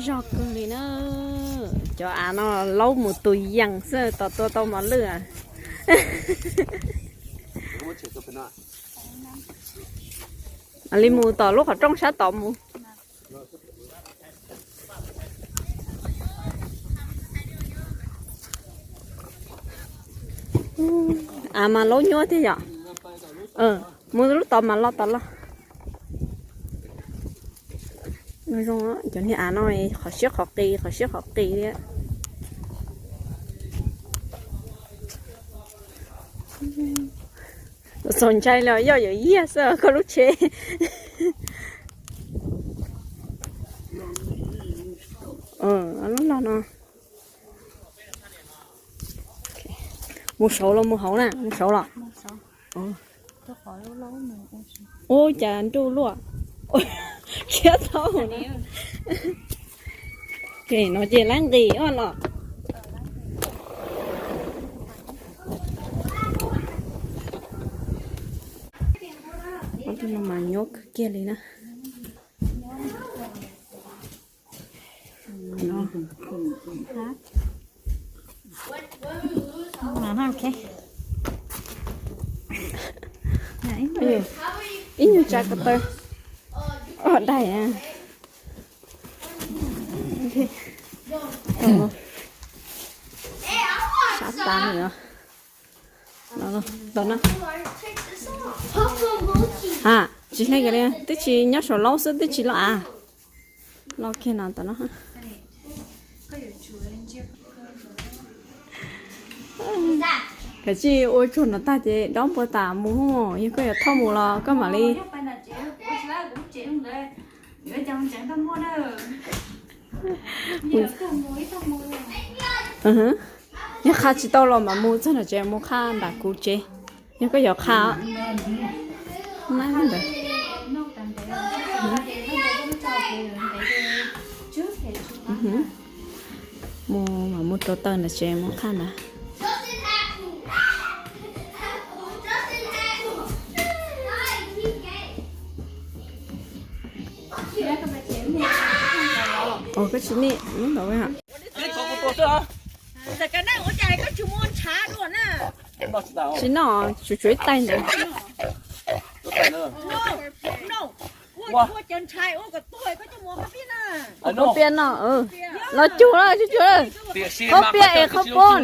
Zog kawg li na. Cov av no laub mus tus yees xwb tos tua tau mos lwj. Mam li mus tom lub qhov rooj sab tod mus. Av mas laub nyuaj tiag yom. Mus lub tod mas los tod los. Cov niag av no qhov siab qhov qis qhov siab qhov qis thiab. Txaus ntshai li yoj yuav yiag xwb koj lub tsheb. Lub log no. Mus saud los mus hauv na, mus saud los. Ua cas nruj luaj. Khiav tau na. No ces laib nqis ua los. Ob tug no mas nyuaj kawg kiag li na. Ib nyuag tsa ko taw. Daig. Sab tas li os. Ha, tsis hle kiag li, twb tsis nyob saum laub xwb twb tsis loj av. Loj kiag no tom no. Kav tsij ua tsuag no tag ces dob npua tas mus, yog koj yuav thauj mus los koj mam li. Yog qha tsis tau los mam mus txog nram tsev mus qha nram kuv tsev. Yog koj yuav qha. Mus mam mus rau taw nram tsev mus qha ntag. Ua koj tsis nim lub ntawd. Tsis noj, tsuav tsuav ib tais ntawd. Qhov piaj no, los cuag na, qhov piaj es qhov poob.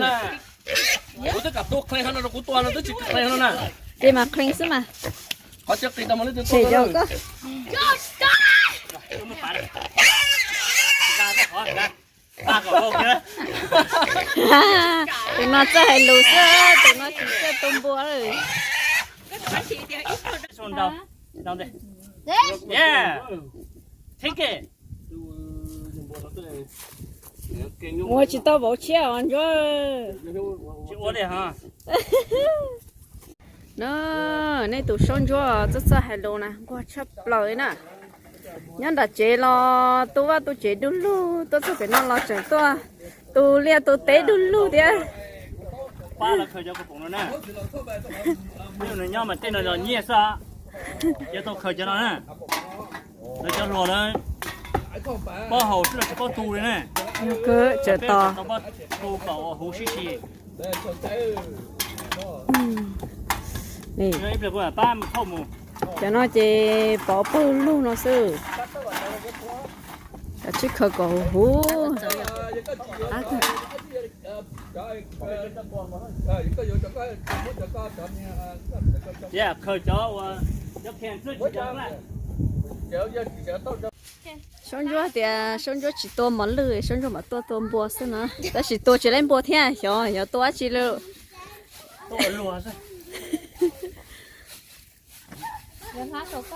Ces mas qhee xwb mas. Tshem yog koj. Tus no txawj hais lus xwb, tus no tsis txawj tua npua lawm. Ua tsis tau vauv tshiab os Ntsuab. No, nej tus Saub Ntsuab txawj txawj hais lus na, nquag tshaj plaws li na. Nyob nram tsev los tu vaj tu tsev du lug, tuaj txog pem no los tseem tuaj tu liaj tu teb du lug thiab. Nws nyob mas tej no yog nyiaj xwb, ces tau khaws cov no na. Lawv cov hluas lawv paub haus xwb los tsis paub tu li na. Tseem tos tu kom huv sib si. Cov no ces pov pawg lug no xwb. Kav tsij khaws kom huv huv. Saub Ntsuab tias Saub Ntsuab tsis tua mos lwj, Saub Ntsuab mam tuaj tua npua xwb na. Tab sis tua tsis laib npua thiab, xyov yuav tua dab tsi li.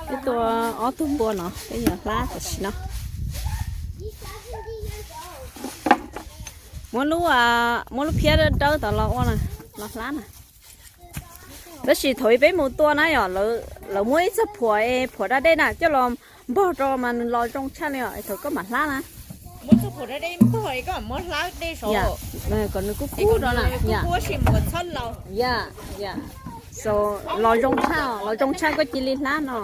Peb tua ob tug npua no peb yuav hlab tam sim no. Muab lub, muab lub phiab dawb dawb tod los ua, los hlab na. Tab sis thaum peb mus tua na yom, lawv muab ib txoj phuam, phuam da dej na coj los npog rau mas nws los zoo tshaj li os. Thaum koj mam hlab na, kom nws kub kub rau na. Ya, ya. Los zoo tshaj, los zoo tshaj koj cia li hlab no.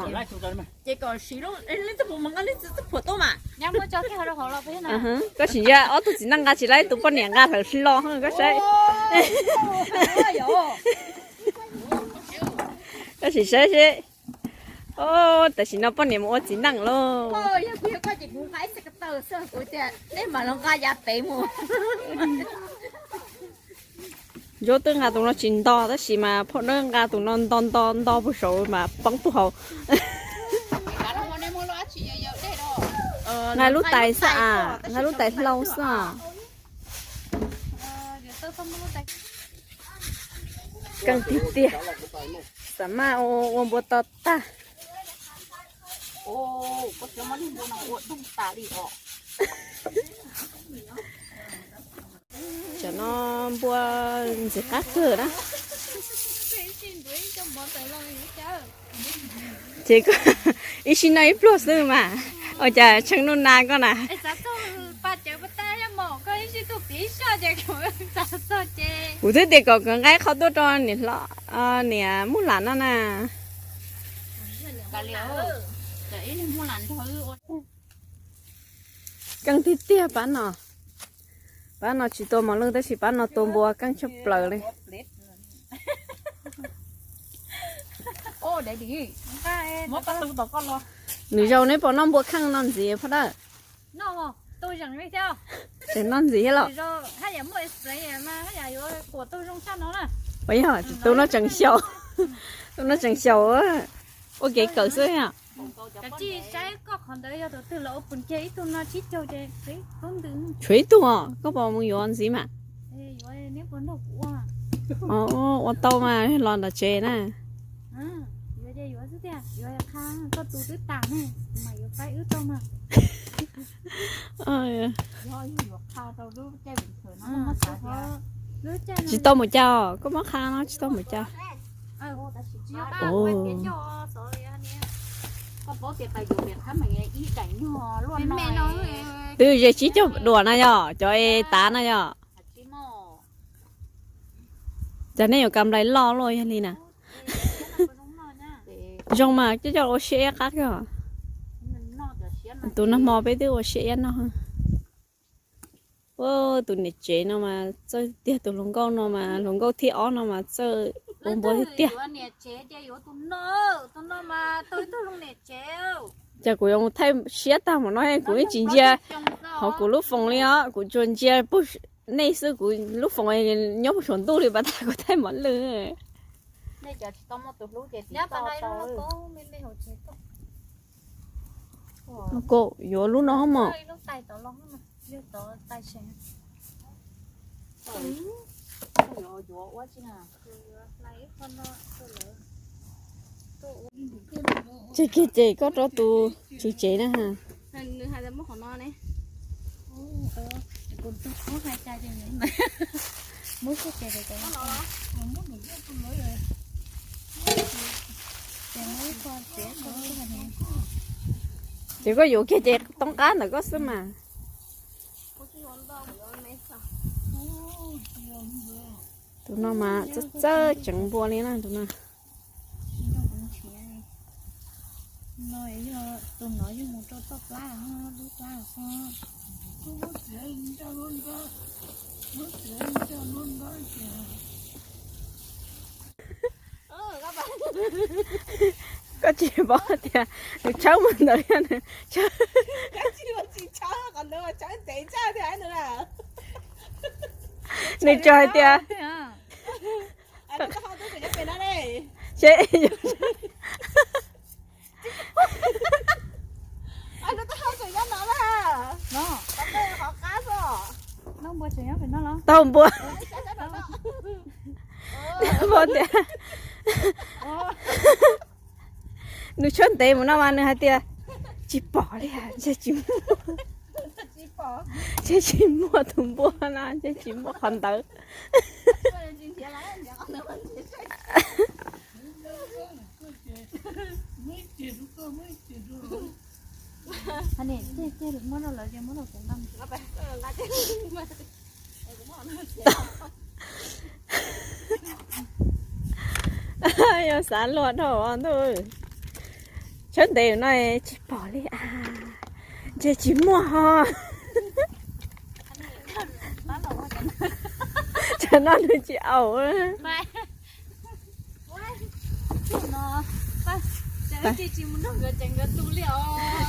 Koj sim ntsia ob tug txiv neej nqa tsis laib, tus poj niam nqa hlawv hlo koj saib. Koj sim saib seb. Tam sim no poj niam mus ua txiv neej lauj. Ntsuab twb nqa tus no tsis nto tab sis mas phauj Dawb nqa tus no nto nto nto puag saud mas poob puag hauv. Nqa lub tais xwb a, nqa lub tais hlau xwb a. Keej tiag tiag, xam maj ua npua to tag. Cov no npua ntxim qab kawg na. Ces koj ib sij noj ib pluag xwb mas, ua cas tshee nuj na koj na. Kuv twb tias kom kawg nqa qho tuaj rau niam hlob, niam Muj Lam no na. Keej tiag tiag pab no. Pab no tsis tua mos lwj tab sis pab no tua npua keej tshaj plaws li. Nws zaum neb puas noj npua kheej no ntxiv phauj Dawb? Tseem noj ntxiv thiab los? Ua yog tus no tseem xyaum, tus no tseem xyaum, ua kev kawm xwb. Tshuav ib tug os, koj puas mus yuav ntxiv mas? Ua tau mas los nram tsev na. Tsis tau mus cas, koj muab qha no tsis tau mus cas. Twb ze tsib caug duas na yog cov es tav na yog. Cas nej yuav ka nplais loj luaj yog li na. Zoo mas coj coj ua siab iab qab kawg. Tus nag hmo peb twb ua siab iab noj. Tus niam tsev no mas txawj tiag, tus hluas nkauj no mas, hluas nkauj thib ob no mas txawj ua npua tiag tiag. Cas kuv yuav mus thaij siab tag mus no kuv yeej tsis ntsia hauv kuv lub foos li os, kuv tsuas ntsia puag nej xwb, kuv lub foos nyob puag saum ntuj li pas tas kuv thaij mos lwj. Yuav lub no mos. Ces kiag ces koj rau tus tswv tsev na. Ces koj yuav kiag ces toob qab ntawm koj xwb mas. Tus no mas txawj txawj tseev npua li na tus no. Koj tsis paub tias nws tshawb mus ntawd, nws tshawb. Nws tsuas hais tias, seb, tau npua, npua tias, nws tshawb ntev mus no mas nws hais tias, tsis pom li, ntshe tsis muaj, ntshe tsis muaj tus npua no, ntshe tsis muaj qhov ntawd. Yog xav luag dhau ntuj. Tshawb ntev no tsis pom li a. Ntshe tsis muaj ho. Tsam no nws tsis aus.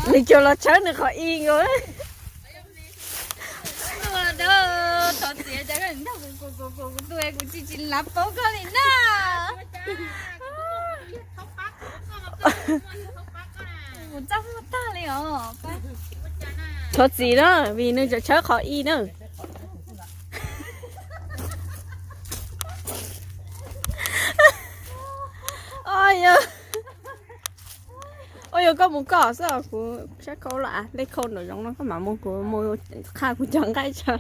Nws cua los tshawb nws qhov i nkaus. Thov txim, kuv tsis tsis lav paub koj li na. Kuv txaj muag tag li os. Thov txim na, vim nws tseem tshawb qhov i na. Ua yog koj mus koj xwb, kuv sab khau lam lej khau nraum zoov no, koj mam mus, kuv mus qha kuv cov nqaij tso.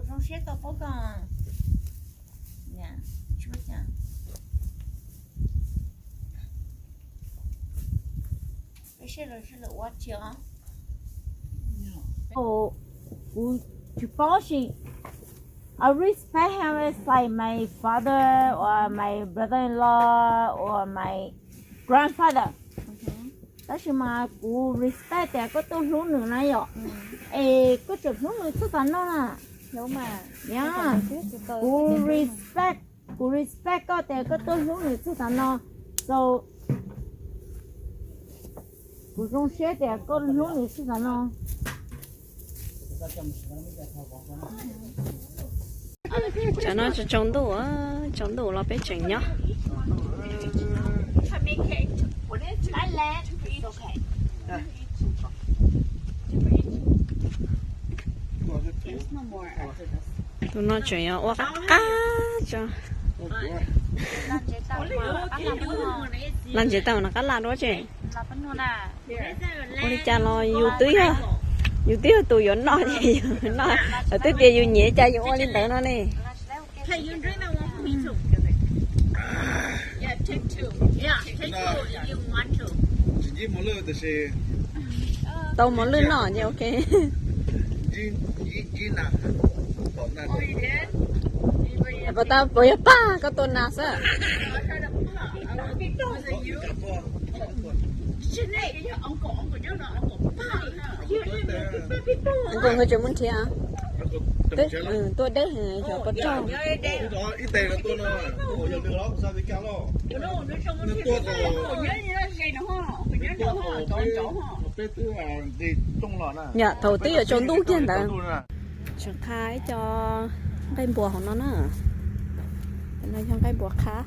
Zoo siab tau paub koj. Peb sij lawm sij lawm ua tsi os. Kuv tsis paub si. I respect him as like my father or my brother-in-law or my grandfather. Tab sis mas kuv respect tias koj tuaj hlub nws na yom. Es koj tseem hlub nws txog tav no na. Kuv respect, kuv respect koj tias koj tuaj hlub nws txog tav no. So kuv zoo siab tias koj hlub nws txog tav no. Cov no tsaus ntuj, tsaus ntuj los peb tseem nyob. Tus no tseem yuav ua qab qab tso. Los ntsev tau no qab laj duab tse. Ua li cas los yus twb yog, yus twb yog tus yuav noj ces yus noj, lawv twb tias yus nyiam cas yus ua li ntawd no ne. Tau mov lwj noj ces ok. Puas tau, puas yog pag koj tua nas xwb? Nkoos nkawd tseem mus nrhiav. Tuaj deb xyov puas raug. Yam thaum twb yuav tsaus ntuj kiag ntawd. Tseem qha ib co nqaij npua hauv no na. No yog nqaij npua qhab.